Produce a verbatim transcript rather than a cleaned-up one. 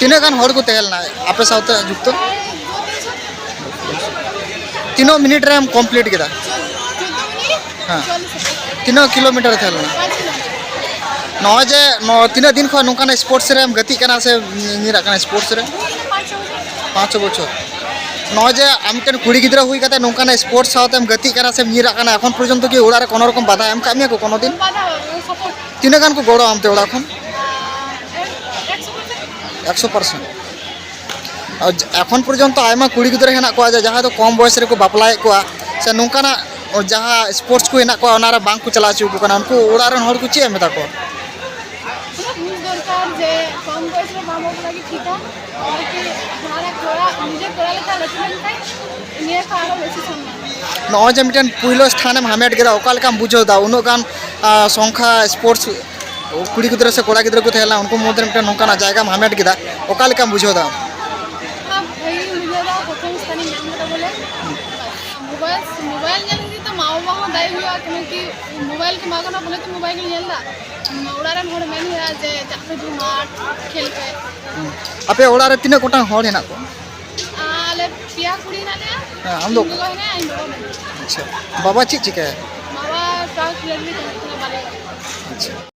ᱛᱤᱱᱟᱹᱜ ᱜᱟᱱ ᱦᱚᱲ ᱠᱚ ᱛᱟᱦᱮᱸ ᱞᱮᱱᱟ ᱟᱯᱮ ᱥᱟᱶᱛᱮ ᱡᱩᱠᱛᱚ? ᱛᱤᱱᱟᱹᱜ ᱢᱤᱱᱤᱴ ᱨᱮᱢ ᱠᱚᱢᱯᱞᱤᱴ ᱠᱮᱫᱟ? ᱦᱮᱸ᱾ ᱛᱤᱱᱟᱹᱜ ᱠᱤᱞᱳᱢᱤᱴᱟᱨ ᱛᱟᱦᱮᱸ ᱞᱮᱱᱟ? ᱱᱚᱜᱼᱚᱭ ᱡᱮ ᱱᱚ-, ᱛᱤᱱᱟᱹᱜ ᱫᱤᱱ ᱠᱷᱚᱱ ᱱᱚᱝᱠᱟᱱ ᱥᱯᱳᱨᱴᱥ ᱨᱮᱢ ᱜᱟᱛᱮᱜ ᱠᱟᱱᱟ ᱥᱮ ᱧᱤᱨᱟᱜ ᱠᱟᱱᱟ ᱥᱯᱳᱨᱴᱥ ᱨᱮ? ᱯᱟᱸᱪ ᱪᱷᱚ ᱵᱚᱪᱷᱚᱨ᱾ ᱱᱚᱜᱼᱚᱭ ᱡᱮ ᱟᱢ ᱢᱤᱫᱴᱮᱱ ᱠᱩᱲᱤ ᱜᱤᱫᱽᱨᱟᱹ ᱦᱩᱭ ᱠᱟᱛᱮ ᱱᱚᱝᱠᱟᱱ ᱥᱯᱳᱨᱴᱥ ᱥᱟᱶᱛᱮᱢ ᱜᱟᱛᱮᱜ ᱠᱟᱱᱟ ᱥᱮᱢ ᱧᱤᱨᱟᱜ ᱠᱟᱱᱟ, ᱮᱠᱷᱚᱱ ᱯᱚᱨᱡᱚᱱᱛᱚ ᱠᱤ ᱚᱲᱟᱜ ᱨᱮ ᱠᱳᱱᱳ ᱨᱚᱠᱚᱢ ᱵᱟᱫᱷᱟ ᱮᱢ ᱠᱟᱜ ᱢᱮᱭᱟ ᱠᱚ ᱠᱳᱱᱳ ᱫᱤᱱ? ᱵᱟᱫᱷᱟ ᱵᱟᱝ, ᱥᱟᱯᱳᱨᱴ᱾ ᱛᱤᱱᱟᱹᱜ ᱜᱟᱱ ᱠᱚ ᱜᱚᱲᱚ ᱟᱢ ᱛᱮ ᱚᱲᱟᱜ ᱠᱷᱚᱱ? ᱮᱠᱥᱚ ᱯᱟᱨᱥᱮᱱᱴ᱾ ᱮᱠᱥᱚ ᱯᱟᱨᱥᱮᱱᱴ᱾ ᱟᱨ ᱡ-, ᱮᱠᱷᱚᱱ ᱯᱚᱨᱡᱚᱱᱛᱚ ᱟᱭᱢᱟ ᱠᱩᱲᱤ ᱜᱤᱫᱽᱨᱟᱹ ᱦᱮᱱᱟᱜ ᱠᱚᱣᱟ ᱡᱮ ᱡᱟᱦᱟᱸᱭ ᱫᱚ ᱠᱚᱢ ᱵᱚᱭᱮᱥ ᱨᱮᱠᱚ ᱵᱟᱯᱞᱟᱭᱮᱫ ᱠᱚᱣᱟ, ᱥᱮ ᱱᱚᱝᱠᱟᱱᱟᱜ ᱡᱟᱦᱟᱸ ᱥᱯᱳᱨᱴᱥ ᱠᱚ ᱦᱮᱱᱟᱜ ᱠᱚᱣᱟ ᱚᱱᱟᱨᱮ ᱵᱟᱝ ᱠᱚ ᱪᱟᱞᱟᱣ ᱦᱚᱪᱚ ᱟᱠᱚ ᱠᱟᱱᱟ, ᱩᱱᱠᱩ ᱚᱲᱟᱜ ᱨᱮᱱ ᱦᱚᱲ ᱠᱚ ᱪᱮᱫ ᱮᱢ ᱢᱮᱛᱟ ᱠᱚᱣᱟ? ᱵᱩᱡᱽ ᱫᱚᱨᱠᱟᱨ ᱡᱮ ᱠᱚᱢ ᱵᱚᱭᱮᱥ ᱨᱮ ᱵᱟᱝ ᱵᱟᱯᱞᱟ ᱜᱮ ᱴᱷᱤᱠᱟ, ᱟᱨᱠᱤ ᱡᱟᱦᱟᱸᱨᱮ ᱠᱚᱲᱟ, ᱱᱤᱡᱮ ᱠᱚᱲᱟ ᱞᱮᱠᱟ ᱞᱟᱹᱴᱩ ᱞᱮᱱᱠᱷᱟᱱ ᱱᱤᱭᱟᱹ ᱠᱷᱚᱱ ᱟᱨᱚ ᱵᱮᱥᱤ ᱥᱚᱱᱢᱟᱱ᱾ ᱱᱚᱜᱼᱚᱭ ᱡᱮ ᱢᱤᱫᱴᱮᱱ ᱯᱩᱭᱞᱩ ᱥᱛᱷᱟᱱᱮᱢ ᱦᱟᱢᱮᱴ ᱠᱮᱫᱟ, ᱚᱠᱟ ᱞᱮᱠᱟᱢ ᱵᱩᱡᱷᱟᱹᱣ ᱮᱫᱟ? ᱩᱱᱟᱹᱜ ᱜᱟᱱ, ᱟᱸ, ᱥᱚᱝᱠᱷᱟ ᱥᱯᱳᱨᱴᱥ ᱠᱩᱲᱤ ᱜᱤᱫᱽᱨᱟᱹ ᱥᱮ ᱠᱚᱲᱟ ᱜᱤᱫᱽᱨᱟᱹ ᱠᱚ ᱛᱟᱦᱮᱸ ᱞᱮᱱᱟ, ᱩᱱᱠᱩ ᱢᱩᱫᱽᱨᱮ ᱢᱤᱫᱴᱮᱱ ᱱᱚᱝᱠᱟᱱᱟᱜ ᱡᱟᱭᱜᱟᱢ ᱦᱟᱢᱮᱴ ᱠᱮᱫᱟ, ᱚᱠᱟ ᱞᱮᱠᱟᱢ ᱵᱩᱡᱷᱟᱹᱣ ᱮᱫᱟ? ᱵᱷᱟᱹᱜᱤ ᱜᱤᱧ ᱵᱩᱡᱷᱟᱹᱣ ᱮᱫᱟ, ᱯᱨᱚᱛᱷᱚᱢ ᱥᱛᱷᱟᱱᱤᱧ ᱧᱟᱢ ᱠᱮᱫᱟ ᱵᱚᱞᱮ᱾ ᱢᱳᱵᱟᱭᱤᱞ, ᱢᱳᱵᱟᱭᱤᱞ ᱧᱮᱞ ᱠᱷᱟᱹᱛᱤᱨ ᱛᱮ ᱢᱟ ᱵᱟᱵᱟ ᱦᱚᱸ ᱫᱟᱭᱤ ᱦᱩᱭᱩᱜᱼᱟ, ᱠᱮᱱᱚ ᱠᱤ ᱢᱳᱵᱟᱭᱤᱞ ᱠᱚ ᱮᱢᱟ ᱠᱟᱱᱟ ᱵᱚᱞᱮ ᱛᱚ ᱢᱳᱵᱟᱭᱤᱞ ᱜᱮ ᱧᱮᱞ ᱮᱫᱟ᱾ ᱚᱲᱟᱜ ᱨᱮᱱ ᱦᱚᱲ ᱢᱮᱱ ᱦᱩᱭᱩᱜᱼᱟ ᱡᱮ ᱪᱟᱜ ᱯᱮ ᱫᱩ ᱢᱟᱴᱷ ᱠᱷᱮᱞ ᱯᱮ᱾ ᱟᱯᱮ ᱚᱲᱟᱜ ᱨᱮ ᱛᱤᱱᱟᱹᱜ ᱜᱚᱴᱟᱝ ᱦᱚᱲ ᱦᱮᱱᱟᱜ ᱠᱚᱣᱟ? ᱟᱞᱮ ᱯᱮᱭᱟ ᱠᱩᱲᱤ ᱦᱮᱱᱟᱜ ᱞᱮᱭᱟ, ᱦᱮᱸ, ᱟᱢ ᱫᱚ? ᱤᱧ ᱜᱚᱜᱚ ᱦᱮᱱᱟᱭᱟ, ᱤᱧ ᱵᱟᱵᱟ ᱢᱮᱱᱟᱭᱟ᱾ ᱟᱪᱪᱷᱟ, ᱵᱟᱵᱟ ᱪᱮᱫ ᱪᱤᱠᱟᱹᱭᱟ? ᱵᱟᱵᱟ ᱴᱨᱟᱠ ᱰᱮᱞᱤᱵᱷᱟᱨᱤ ᱛᱟᱦᱮᱸ ᱠᱟᱱᱟ ᱵᱟᱞᱮ᱾ ᱟᱪᱪᱷᱟ,